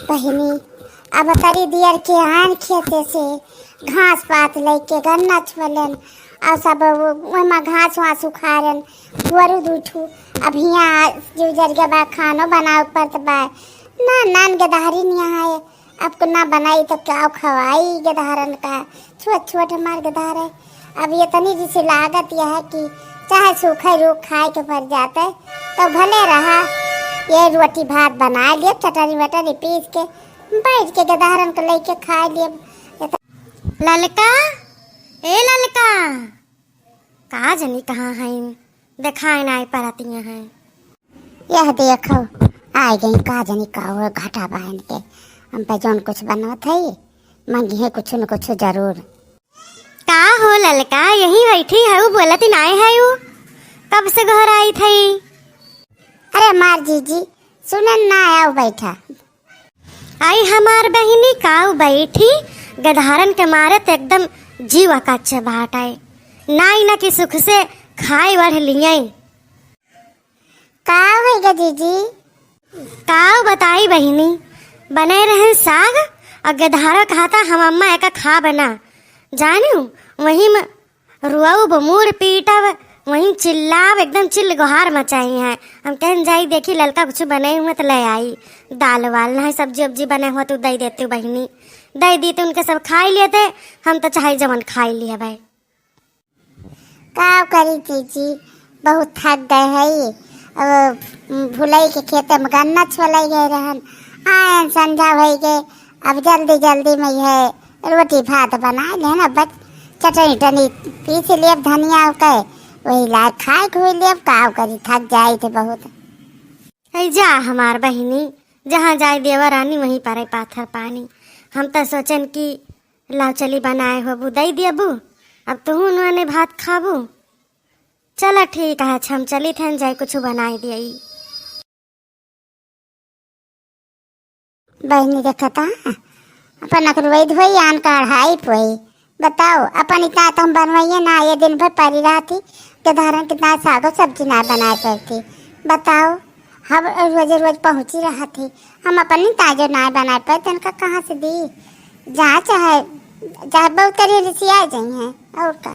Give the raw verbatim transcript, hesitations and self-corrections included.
बहिनी, अब तरी दियर के आन खेते से घास पात लइके गन्ना छोलन, और सब ओमा घास वास उखाड़न, वरु दूठू। अब हियाँ जो जरिया बा, खानो बनावे पड़त बा। ना, नान गदहरी निया है, अब को ना बनाई तो क्या खवाई गदहरन का? छोट छोट हमार गदहर है। अब ये तनी जैसे लागत यह है कि चाहे सूखे रूख खाए के पड़ जाते, तो भले रहा, ये रोटी भात बना लिए, चटनी वटनी पीस के, बैठ के गदहरन के लेके खा लिए। ये तो ललका, ए ललका, का जनी कहाँ हैं? देखाए नाई परतिया हैं। यह देखो, आइ गई। का जनी का हो घटा बहन के, हम पे जौन कुछ बनवत है, मंगी है कुछ न कुछ जरूर। का हो ललका, यहीं बैठी है, बोलत नाई है, कब से घर आई थी? अरे मार जीजी, सुनन ना आओ, बैठा। आई हमार बहिनी, काऊ बैठी, गदहारन के मारे त एकदम जीव अकच्छ बाटै। नाई ना कि सुख से खाए बढ़ लियै। का होई गा जीजी? काऊ बताई बहिनी, बनै रहन साग और गदहारो कहता हम अम्मा एका खाब ना। जानिउ, वहीं में रोअब, मूड़ पीटब, वहीं चिल्लाब, एकदम चिल्ल गोहार मचाई हैं। हम कहन जाई, देखी ललका कुछ बनै हुए त लै आई, दाल वाल, नाहीं सब्जी उब्जी बनै हुए त दै देती बहिनी, दै दी त उनके सब खाई लेते। हम त चाहे जवन खाई लिहे भाई। का करी जीजी, बहुत थक गए है। अब भुलई के खेते में गन्ना छोलई गए रहन, आयन संझा भई गए। अब जल्दी जल्दी में यह रोटी भात बनाए लेन, अब बस चटनी टनी पीस लेब धनिया के, वही लाए खाए के हुई लेब। का करी, थक जाए थे बहुत। ऐ जा हमार बहिनी, जहाँ जाए देवा रानी वहीं परै पाथर पानी। हम त सोचन कि लाओ चली बनाए होबू, दै देबू, अब तुहू नुआने भात खाबू। चला ठीक है, हम चली थेन जाए कुछ बनाए दिए। बहिनी देखता, अपन अखरुवई धोई आन कढ़ाई पोई। बताओ, अपन इतना तो हम बनवाइए ना, ये दिन भर पड़ी रहती, गदहारन कितना सागो सब्जी ना बनाए पड़ती। बताओ, हम रोज रोज पहुँची रहती, हम अपन इतना जो ना बनाए पाए, तनका कहाँ से दी? जहाँ चाहे, चाहे बहुत करिए रिसिया जाई हैं, और का।